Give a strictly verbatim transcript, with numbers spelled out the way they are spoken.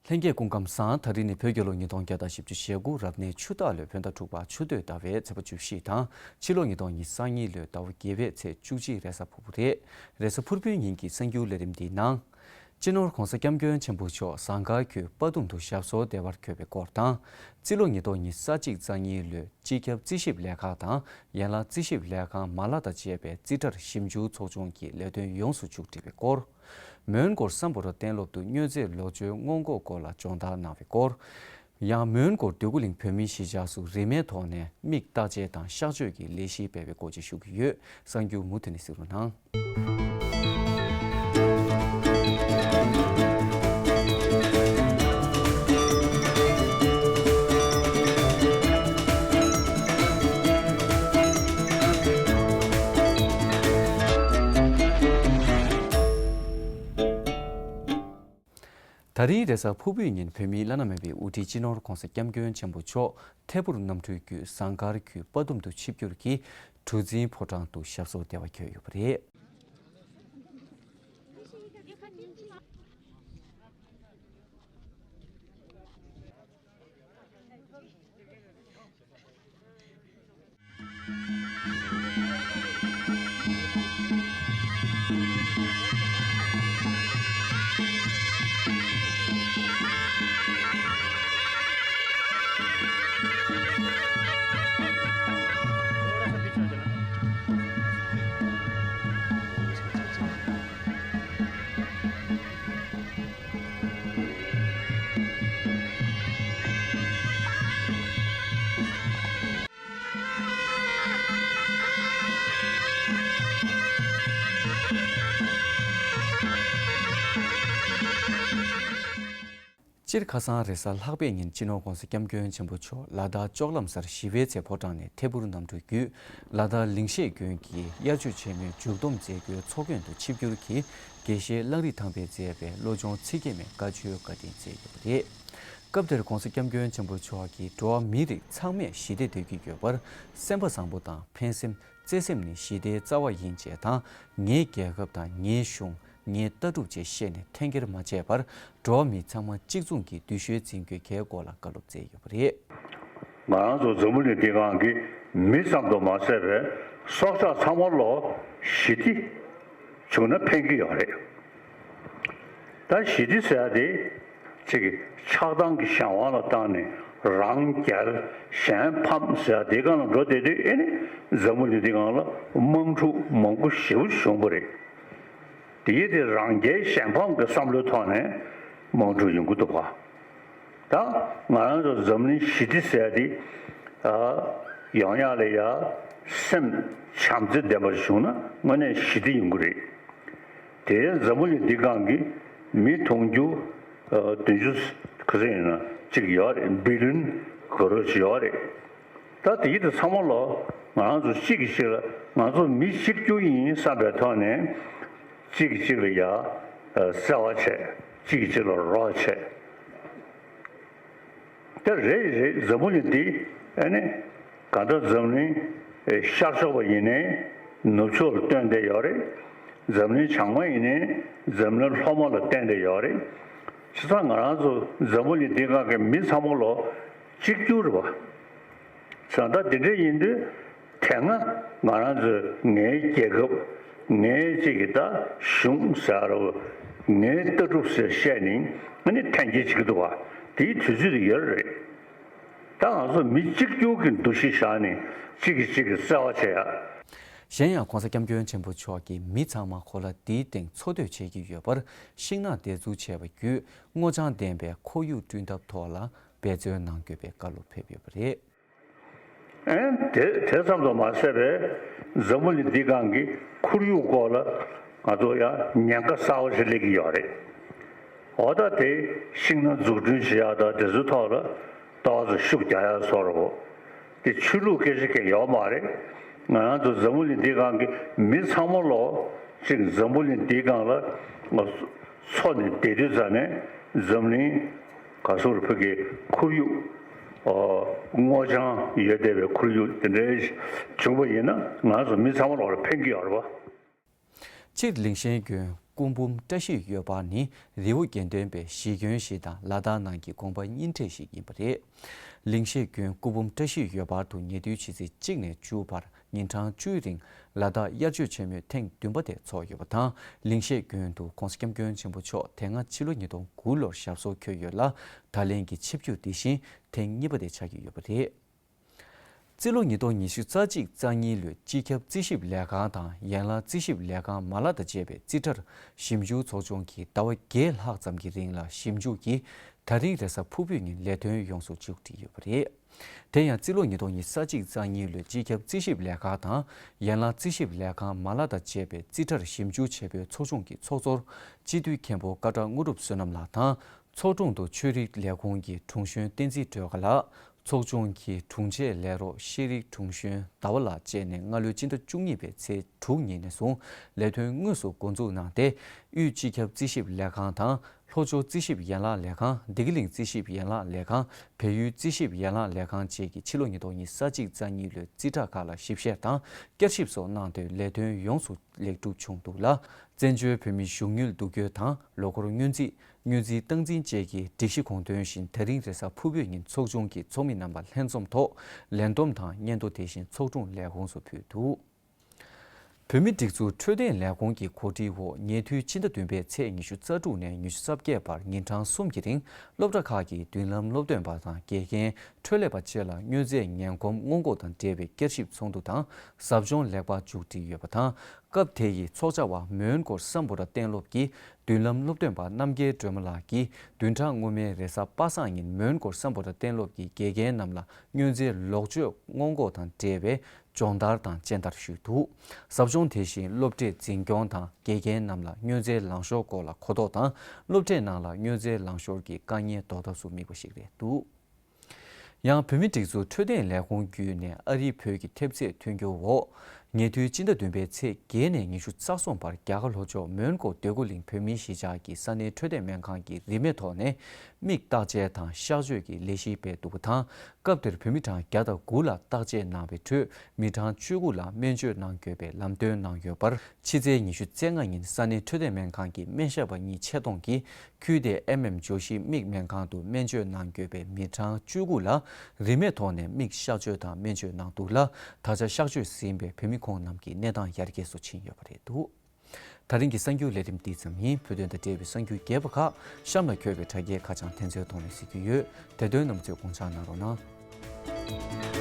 ལྷན་རྒྱས་སྐུ་ཁམས་བཟང་། ད་རིང་ནི་བོད་རྒྱལ་ལོ་ཉིས་སྟོང་བརྒྱ་དང་བཞི་བཅུ་ཞེ་དགུ་རབ་གནས་ཆུ་སྟག་ལོའི་བོད་ཟླ་དྲུག་པ་ཆུ་སྟོད་ཟླ་བའི་ཚེས་པ་བཅུ་བཞི་དང་ཕྱི་ལོ་ཉིས་སྟོང་ཉི་ཤུ་རྩ་གཉིས་ལོའི་ཟླ་བ་བརྒྱད་པའི་ཚེས་བཅུ་གཅིག་རེས་གཟའ་ཕུར་བུ་རེད། རེས་གཟའ་ཕུར་བུའི་ཉིན་གྱི་གསར་འགྱུར་ལས་རིམ་འདིའི་ནང་། སྤྱི་ནོར་༧གོང་ས་༧སྐྱབས་མགོན་ཆེན་པོ་མཆོག་ཟངས་དཀར་ཁུལ་དཔའ་གཏུམ་དུ་ཞབས་སོར་བདེ་བར་འཁོད་པའི་སྐོར་དང་། རྩིས་ལོ་ཉིས་སྟོང་ཉི་ཤུ་རྩ་གཅིག་རྩ་གཉིས་ལོའི་སྤྱི་ཁྱབ་རྩིས་ཞིབ་ལས་ཁང་དང་ཡན་ལག་རྩིས་ཞིབ་ལས་ཁང་མ་ལག་དང་བཅས་པའི་རྩིས་ཁྲར་ཞིབ་འཇུག་ཚོགས་ཆུང་གི་ལས་དོན་ཡོངས་སུ་མཇུག་སྒྲིལ་བའི་སྐོར། མོན་གྷོར་སམ་བྷོ་ཊ་གཏན་སློབ་ཏུ་མྱོས་རྫས་ལོག་སྤྱོད་སྔོན་འགོག་སྐོར་ལ་སྦྱོང་བརྡར་གནང་བའི་སྐོར། ཡང་མོན་གྷོར་འདོད་རྒུ་གླིང་བོད་མིའི་གཞིས་ཆགས་སུ་རིན་མེད་ཐོག་ནས་མིག་བརྟག་དཔྱད་དང་གཤག་བཅོས་ཀྱི་ལས་གཞིའི་སྤེལ་བའི་སྐོར་བཅས་ཞུ་གི་ཡོད། གསར་འགྱུར་མུ་མཐུད་ནས་གཟིགས་རོགས་གནང་། ད་རིང་རེས་གཟའ་ཕུར་བུའི་ཉིན་བོད་མིའི་བླ་ན་མེད་པའི་དབུ་ཁྲིད་སྤྱི་ནོར་༧གོང་ས་༧སྐྱབས་མགོན་ཆེན་པོ་མཆོག་ཐད་འཕུར་གནམ་གྲུའི་བརྒྱུད་ཟངས་དཀར་ཁུལ་དཔའ་གཏུམ་དུ་ཆིབས་བསྒྱུར་གྱིས་གྲུ་འཛིན་ཕོ་བྲང་དུ་ཞབས་སོར་བདེ་བར་འཁོད་ཡོད་པ་རེད། སྤྱིར་ཁ་སང་རེས་གཟའ་ལྷག་པའི་ཉིན་སྤྱི་ནོར་༧གོང་ས་༧སྐྱབས་མགོན་ཆེན་པོ་མཆོག་ལ་དྭགས་ལྕོག་ལམ་སར་ཞི་བའི་ཚལ་ཕོ་བྲང་ནས་ཐད་འཕུར་གནམ་གྲུའི་བརྒྱུད་ལ་དྭགས་ལིང་ཤེད་དགོན་གྱི་དབྱར་ཆོས་ཆེན་མོའི་མཇུག་བསྡོམས་མཛད་སྒོའི་ཚོགས་མགོན་དུ་ཆིབས་བསྒྱུར་གྱིས་དགེ་བཤེས་གླང་རི་ཐང་པས་མཛད་པའི་བློ་སྦྱོང་ཚིག་བརྒྱད་མའི་བཀའ་ཆོས་བཀའ་དྲིན་སྩལ་ཡོད་པ་རེད། སྐབས་དེར་༧གོང་ས་༧སྐྱབས་མགོན་ཆེན་པོ་མཆོག་གིས་འགྲོ་བ་མིའི་རིགས་ཚང་མས་ཞི་བདེ་འདོད་ཀྱི་ཡོད་པར་སེམས་པ་བཟང་པོ་དང་ཕན་སེམས་བརྩེ་སེམས་ནི་ཞི་བདེའི་རྩ་བ་ཡིན་ཅེས་དང་། ངའི་རྒྱལ་ཁབ་དང་ངའི་གཞུང་། ངའི་ལྟ་གྲུབ་ཅེས་བཤད་ནས་འཐེན་འཁྱེར་མ་བྱས་པར་འགྲོ་བ་མི་ཚང་མ་གཅིག་མཚུངས་ཀྱི་འདུ་ཤེས་འཛིན་དགོས་གལ་སྐོར་ལ་བཀའ་སློབ་སྩལ་ཡོད་པ་རེད། ང་རང་ཚོ་འཛམ་བུ་གླིང་འདི་སྒང་གི་མི་ཙམ་དུ་མ་ཟད་པའི་སྲོག་ཆགས་ཚང་མ་ལོ་ཞི་བདེ་བྱུང་ན་ཕན་གྱི་ཡོད་རེད། ད་ཞི་བདེ་ཟེར་ཡ་དེ་ཅིག་ཆགས་སྡང་གི་གཞན་དབང་ལ་བཏང་ནས་རང་རྒྱལ་གཞན་ཕམ་ཟེར་ཡ་དེ་སྒང་ལ་འགྲོ་བསྡད་དུས་ཨེ་ནི་འཛམ་བུ་གླིང་འདི་སྒང་ལ་དམག་འཁྲུག་མང་པོ་ཞེ་པོ་བྱུང་བ་རེད། དེ་ཡིན་དེ་རང་རྒྱལ་གཞན་ཕམ་གྱི་བསམ་བློའི་ཐོག་ནས་དམག་འཁྲུག་ཡོང་གི་འདུག་ག་ད་ང་རང་ཚོ་འཛམ་གླིང་ཞི་བདེ་ཟེར་ཡ་དེ་ཡོང་ཡག་ལ་ཡ་སེམས་བྱམས་བརྩེ་ལྡན་པ་བྱུང་ན་དངོས་གནས་ཞི་བདེ་ཡོང་གི་རེད། དེ་འཛམ་བུ་གླིང་འདི་སྒང་གི་མི་དུང་ཕྱུར་བདུན་ཅུ་ག་ཚོད་ཡིན་ན་གཅིག་ཡོད་རེད། བི་ལིན་ག་རོ་ཅིག་ཡོད་རེད། ད་དེ་ཡིད་དུ་ཚང་མ་ལོ་ང་རང་ཚོ་གཅིག་གིས་གཅིག་ལ་ང་ཚོ་མི་གཅིག་གྱུར་ཡིན་བསམ་པའི་ཐོག་ནས་གཅིག་གིས་གཅིག་ལ་ཡ་བརྩེ་བ་བྱས། གཅིག་གིས་གཅིག་ལ་རོགས་བྱས། དེ་རེད་རེད། འཛམ་བུ་གླིང་འདི་ཨ་ནི་གང་ལྟར་འཛམ་གླིང་ཤར་ཕྱོགས་པ་ཡིན་ནའི་ནུབ་ཕྱོགས་ལ་སྟོན་བསྡད་ཡོད་རེད། འཛམ་གླིང་བྱང་མ་ཡིན་ནའི་འཛམ་གླིང་ལྷོ་མ་ལ་བསྟན་བསྡད་ཡོད་རེད། བྱས་ཙང་ང་རང་ཚོ་འཛམ་བུ་གླིང་འདི་སྒང་གི་མི་ཚང་མ་ལོ་གཅིག་གྱུར་རེད་པ། བྱས་ཙང་ད་དེ་འདྲ་ཡིན་དུས་དེ་སྔ་ང་རང་ཚོས་ངའི་རྒྱལ་ཁབ་ངའི་གཅིག་གི་ད་གཞུང་ཟེར་རོ་ངའི་ལྟ་གྲུབ་ཟེར་བཤད་ནས་ཨ་ནི་འཐེན་འཁྱེར་བྱེད་ཀྱི་འདུག་པ། དེའི་དུས་ཚོད་དེ་ཡོད་རེད། ད་ང་ཚོ་མི་གཅིག་གྱུར་གྱི་འདུ་ཤེས་བཞག་ནས་གཅིག་གིས་གཅིག་གི་བརྩེ་བ་བྱེད་ཡ། གཞན་ཡང་༧གོང་ས་༧སྐྱབས་མགོན་ཆེན་པོ་མཆོག་གིས་མི་ཚང་མ་གོ་ལ་འདིའི་སྟེང་འཚོ་སྡོད་བྱེད་ཀྱི་ཡོད་པར་ཤིང་ནགས་འདེབས་འཛུགས་བྱས་པ་བརྒྱུད་སྔོ་ལྗང་ལྡན་པའི་ཁོར་ཡུག་བསྐྲུན་ཐབས་ཐོག་ལ་འབད་བརྩོན་གནང་དགོས་པའི་བཀའ་སློབ་ཕེབས་ཡོད་པ་རེད། ཨེ་དེ་དེ་ཙམ་དུ་མ་ཟད་པའི་འཛམ་བུ་གླིང་འདི་སྒང་གི་ཁོར་ཡུག་སྐོར་ལ་ང་ཚོ་ཡང་ཉེན་ཁ་གསར་བ་ཞིག་སླེབས་ཀྱི་ཡོད་རེད། འོ་ད་དེ་ཤིང་སྣ་འཛུགས་སྐྲུན་བྱེད་ཡག་དང་དེ་ཚོའི་ཐོག་ལ་ཏོག་ཙམ་ཤུགས་རྒྱག་ཡག་བཟོ་འདྲ་པོ། དེ་ཆོས་ལུགས་སྐད་ཆ་གང་ཡོད་མ་རེད། ང་རང་ཚོ་འཛམ་བུ་གླིང་འདི་སྒང་གི་མི་ཚང་མ་ལོ་གཅིག་འཛམ་བུ་གླིང་འདིའི་སྒང་ལ་འཚོ་ནས་བསྡད་དུས་ཙ་ནས་འཛམ་གླིང་ག་ཚོད་རེད་བོད་ཀྱི་ཁོར་ཡུག་ཨོ་སྔོ་ལྗང་ཡོད་བསྡད་པའི་ཁོར་ཡུག་དེ་འདྲའི་བྱུང་བ་ཡིན་ན་ང་ཚོ་མི་ཚང་མ་ལོ་ལ་ཕན་གྱི་ཡོད་རེད་པ། སྤྱིར་ལིང་ཤེད་དགོན་ སྐུ་འབུམ་བཀྲ་ཤིས་འོད་འབར་ནི་རི་བོ་དགེ་ལྡན་པའི་གཞིས་དགོན་ཞིག་དང་ལ་དྭགས་ནང་གི་དགོན་པ་རྙིང་གྲས་ཤིག་ཡིན་པ་རེད། ལིང་ཤེད་དགོན་སྐུ་འབུམ་བཀྲ་ཤིས་འོད་འབར་དུ་ཉེ་དུས་ཕྱི་ཚེས་གཅིག་ནས་བཅུ་བར་ཉིན་གྲངས་བཅུའི་རིང་ལ་དྭགས་དབྱར་ཆོས་ཆེན་མོའི་ཐེངས་བདུན་པ་དེ་ཚོགས་ཡོད་པ་དང་། ལིང་ཤེད་དགོན་དུ་༸གོང་ས་༸སྐྱབས་མགོན་ཆེན་པོ་མཆོག་དེ་སྔ་ཕྱི་ལོ་ཉིས་སྟོང་དགུ་ལོར་ཞབས་སོར་འཁོད་ཡོད་ལ། ད་ལན་གྱི་ཆིབས་བསྒྱུར་དེ་བཞིན་ཐེངས་གཉིས་པ་དེ་ཆགས་ཀྱི་ཡོད་པ་རེད། རྩིས་ལོ་ཉིས་སྟོང་ཉི་ཤུ་རྩ་གཅིག་རྩ་གཉིས་ལོའི་སྤྱི་ཁྱབ་རྩིས་ཞིབ་ལས་ཁང་དང་ཡན་ལག་རྩིས་ཞིབ་ལས་ཁང་མ་ལག་དང་བཅས་པའི་རྩིས་ཁྲར་ཞིབ་འཇུག་ཚོགས་ཆུང་གིས་ཟླ་བ་བརྒྱད་ལྷག་ཙམ་གྱི་རིང་ལ་ཞིབ་འཇུག་གིས་ད་རིང་རེས་གཟའ་ཕུར་བུའི་ཉིན་ལས་དོན་ཡོངས་སུ་མཇུག་སྒྲིལ་ཡོད་པ་རེད། དེ་ཡང་རྩིས་ལོ་ཉིས་སྟོང་ཉི་ཤུ་རྩ་གཅིག་རྩ་གཉིས་ལོའི་སྤྱི་ཁྱབ་རྩིས་ཞིབ་ལས་ཁང་དང་ཡན་ལག་རྩིས་ཞིབ་ལས་ཁང་མ་ལག་དང་བཅས་པའི་རྩིས་ཁྲར་ཞིབ་འཇུག་བྱེད་པའི་ཚོགས་ཆུང་གི་ཚོགས་གཙོར་སྤྱི་འཐུས་མཁན་པོ་ཀ་བྲག་དངོས་གྲུབ་བསོད་ནམས་ལགས་དང་། ཚོགས་དྲུང་དུ་ཆོས་རིག་ལས་ཁུངས་ཀྱི་དྲུང་གཞོན་བསྟན་འཛིན་སྒྲོལ་དཀར་ལགས། ཚོགས་ཆུང་གི་དྲུང་ཆེ་ལས་རོགས་ཤེས་རིག་དྲུང་གཞོན་ཟླ་བ་ལགས་བཅས་ནས་སྔ་ལོའི་སྤྱི་ཟླ་བཅུ་གཉིས་པའི་ཚེས་དྲུག་ཉིན་ནས་བཟུང་ལས་དོན་དངོས་སུ་འགོ་འཛུགས་གནང་སྟེ། དབུས་སྤྱི་ཁྱབ་རྩིས་ཞིབ་ལས་ཁང་དང་། ལྷོ་ཕྱོགས་རྩིས་ཞིབ་ཡན་ལག་ལས་ཁང་། བདེ་སྐྱིད་གླིང་རྩིས་ཞིབ་ཡན་ལག་ལས་ཁང་། བལ་ཡུལ་རྩིས་ཞིབ་ཡན་ལག་ལས་ཁང་བཅས་ཀྱིས་ཕྱི་ལོ་ཉིས་སྟོང་ཉི་ཤུ་རྩ་གཅིག་རྩ་གཉིས་ལོའི་རྩིས་ཁྲ་ཁག་ལ་ཞིབ་བཤེར་དང་བསྐྱར་ཞིབ་སོགས་གནང་དོན་ལས་དོན་ཡོངས་སུ་ལེགས་གྲུབ་བྱུང་འདུག་ལ། བཙན་བྱོལ་བོད་མིའི་གཞུང་དངུལ་བསྡུ་སྐྱོར་དང་ལོ་འཁོར་སྔོན་རྩིས། སྔོན་རྩིས་སྟངས་འཛིན་བཅས་ཀྱི་སྒྲིག་གཞི་དགོངས་དོན་བཞིན་ད་རིང་རེས་གཟའ་ཕུར་བུའི་ཉིན་ཚོགས་ཆུང་གི་ཚོགས་མི་རྣམ་པ་ལྷན་འཛོམས་ཐོག་ལས་བསྡོམས་དང་སྙན་ཐོ་དེ་བཞིན་ཚོགས་དྲུང་ལས་ཁུངས་སུ་ཕུལ་འདུག། བོད་མིའི་སྒྲིག་འཛུགས་འཕྲོད་བསྟེན་ལས་ཁུངས་ཀྱི་གོ་སྒྲིག་འོག་ཉེ་དུས་ཕྱི་ཟླ་བདུན་པའི་ཚེས་ཉི་ཤུ་རྩ་དྲུག་ནས་ཉི་ཤུ་རྩ་བརྒྱད་བར་ཉིན་གྲངས་གསུམ་གྱི་རིང་སློབ་གྲྭ་ཁག་གི་མདུན་ལམ་སློབ་སྟོན་པ་དང་དགེ་རྒན། འཕྲོད་ལས་པ་བཅས་ལ་མྱོས་རྫས་ངན་གོམས་སྔོན་འགོག་དང་འབྲེལ་བའི་བསྐྱར་ཞིབ་ཚོགས་འདུ་དང་ཟབ་སྦྱོང་ལེགས་པར་མཇུག་སྒྲིལ་ཡོད་པ་དང་། སྐབས་དེ་ཡི་ཚོགས་བཅར་བ་མོན་སྐོར་སམ་བྷོ་ཊ་གཏན་སློབ་ཀྱི་མདུན་ལམ་སློབ་སྟོན་པ་རྣམ་རྒྱལ་སྒྲོལ་མ་ལགས་ཀྱིས་བདུན་ཕྲག་སྔོན་མའི་རེས་གཟའ་པ་སངས་ཉིན་མོན་སྐོར་སམ་བྷོ་ཊ་གཏན་སློབ་ཀྱི་དགེ་རྒན་རྣམས་ལ་མྱོས་རྫས་ལོག་སྤྱོད་སྔོན་འགོག་དང་འབྲེལ་བའི་སྦྱོང་བརྡར་དང་སྤྱན་བསྟར་ཞུས་འདུག། ཟབ་སྦྱོང་དེ་བཞིན་སློབ་གྲྭའི་འཛིན་སྐྱོང་དང་དགེ་རྒན་རྣམས་ལ་མྱོས་རྫས་ལང་ཤོར་སྐོར་ལ་གོ་རྟོགས་དང་སློབ་གྲྭའི་ནང་ལ་མྱོས་རྫས་ལང་ཤོར་གྱི་དཀའ་ངལ་ཟློག་ཐབས་སུ་དམིགས་པ་ཞིག་རེད་འདུག། ཡང་བོད་མིའི་སྒྲིག་འཛུགས་འཕྲོད་བསྟེན་ལས་ཁུངས་བརྒྱུད་ནས་ཨ་རིའི་བོད་ཀྱི་ཐེབས་རྩས་མཐུན་འགྱུར་འོག་ཉེ་དུས་སྤྱི་ཟླ་བདུན་པའི་ཚེས་བརྒྱད་ནས་ཉི་ཤུ་རྩ་གསུམ་བར་རྒྱ་གར་ལྷོ་ཕྱོགས་མོན་གྷོ་འདོད་རྒུ་གླིང་བོད་མིའི་གཞིས་ཆགས་ཀྱི་ས་གནས་འཕྲོད་བསྟེན་སྨན་ཁང་གི་རིན་མེད་ཐོག་ནས་མིག་བརྟག་དཔྱད་དང་གཤག་བཅོས་ཀྱི་ལས་གཞི་སྤེལ་འདུག་པ་དང་། སྐབས་དེར་བོད་མི་གྲངས་བརྒྱ་དང་དགུ་ལ་བརྟག་དཔྱད་གནང་བའི་ཁྲོད་མི་གྲངས་བཅུ་དགུ་ལ་སྨན་བཅོས་གནང་དགོས་པའི་ལམ་སྟོན་གནང་ཡོད་པར། ཕྱི་ཚེས་ཉི་ཤུ་རྩ་ལྔ་ཉིན་ས་གནས་འཕྲོད་བསྟེན་སྨན་ཁང་གི་སྨན་ཞབས་པ་གཉིས་ཆེད་གཏོང་གིས་ཁུལ་དེའི་ཨེམ་ཨེམ་ཇོ་ཤི་མིག་སྨན་ཁང་དུ་སྨན་བཅོས་གནང་དགོས་པའི་མི་གྲངས་བཅུ་དགུ་ལ་རིན་མེད་ཐོག་ནས་མིག་གཤག་བཅོས་དང་སྨན་བཅོས་གནང་འདུག་ལ། ད་ཆ་གཤག་བཅོས་ཟིན་པའི་བོད་མི་ཁོང་རྣམས་ཀྱི་གནས་སྟངས་ཡར་རྒྱས་སུ་ཕྱིན་ཡོད་པ་རེད་འདུག། ད་རིང་གི་གསར་འགྱུར་ལས་རིམ་འདི་ཙམ་ཡིན། བོད་དོན་དང་འབྲེལ་བའི་གསར་འགྱུར་རྒྱས་པ་ཁག་གཤམ་ལ་འཁོད་པའི་དྲ་རྒྱའི་ཁ་བྱང་དེ་ཚོའི་ཐོག་ནས་གཟིགས་རྒྱུ་ཡོད། དེ་དོན་རྣམས་ཚོས་དགོངས་འཇགས་གནང་རོགས་གནང་།